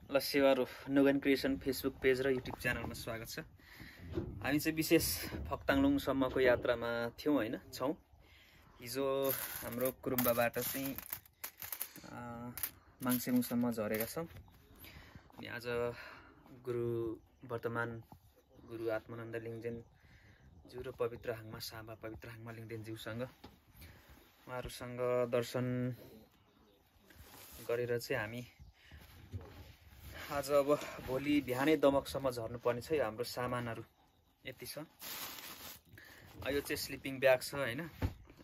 ल सेवारो नोगन creation Facebook page र YouTube च्यानलमा स्वागत छ। हामी चाहिँ विशेष फक्ताङलुङसम्मको यात्रामा थियौँ हैन छौँ। हिजो हाम्रो कुरुम्बाबाट चाहिँ माङसेमुङसम्म झरेका छौँ अनि आज वर्तमान गुरु आत्मानन्द लिङ्गदेनज्यू र पवित्र हाङमा साबा पवित्र हाङमा लिङ्गदेनज्यूसँग उहाँहरूसँग दर्शन गरेर चाहिँ हामी आज अब भोलि बिहानै दमकसम्म झर्नुपर्ने छ। हाम्रो सामानहरू यति छ। यो चाहिँ स्लिपिङ ब्याग छ हैन,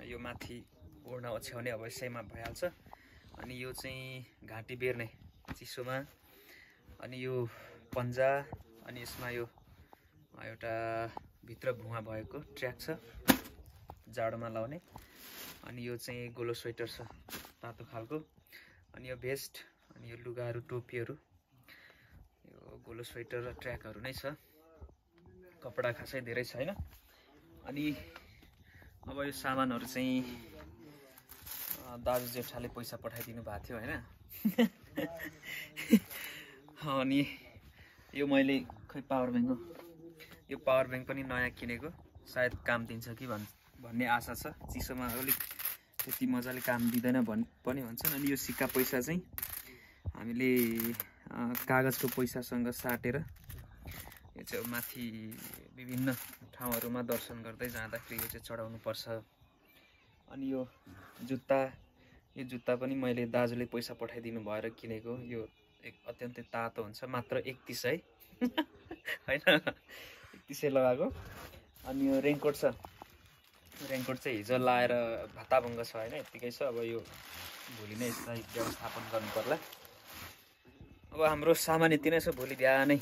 यो माथि ओढ्न ओछ्याउने अब यसैमा भइहाल्छ। अनि यो चाहिँ घाँटी बेर्ने चिसोमा, अनि यो पन्जा, अनि यसमा यो एउटा भित्र भुवा भएको ट्र्याक छ जाडोमा लाउने, अनि यो चाहिँ गोलो स्वेटर छ तातो खालको, अनि यो भेस्ट, अनि यो लुगाहरू टोपीहरू, गोलो स्वेटर र ट्र्याकहरू नै छ। कपडा खासै धेरै छैन। अनि अब यो सामानहरू चाहिँ दाजु जेठाले पैसा पठाइदिनु भएको थियो हैन। अनि यो मैले खै पावर ब्याङ्क हो, यो पावर ब्याङ्क पनि नयाँ किनेको, सायद काम दिन्छ कि भन्ने आशा छ। चिसोमा अलिक त्यति मजाले काम दिँदैन पनि भन्छन्। अनि यो सिक्का पैसा चाहिँ हामीले कागजको पैसासँग साटेर यो चाहिँ माथि विभिन्न ठाउँहरूमा दर्शन गर्दै जाँदाखेरि यो चाहिँ चढाउनु पर्छ। अनि यो जुत्ता पनि मैले दाजुले पैसा पठाइदिनु भएर किनेको। यो अत्यन्तै तातो हुन्छ, मात्र 31 है हैन, 31 लगाएको। अनि यो रेनकोट छ, रेनकोट चाहिँ हिजो लाएर भाताभङ्ग छ हैन, यत्तिकै छ। अब यो भोलि नै यसलाई व्यवस्थापन गर्नु पर्ला। अब हाम्रो सामान यति नै छ। भोलि बिहानै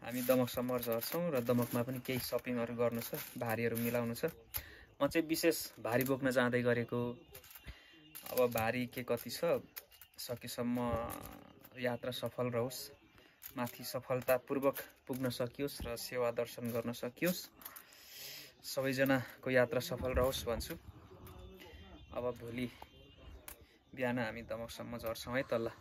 हामी दमकसम्म झर्छौँ र दमकमा पनि केही सपिङहरू गर्नु छ, भारीहरू मिलाउनु छ। म चाहिँ विशेष भारी बोक्न जाँदै गरेको। अब भारी के कति छ, सकेसम्म यात्रा सफल रहोस्, माथि सफलतापूर्वक पुग्न सकियोस् र सेवा दर्शन गर्न सकियोस्, सबैजनाको यात्रा सफल रहोस् भन्छु। अब भोलि बिहान हामी दमकसम्म झर्छौँ है तल्ला।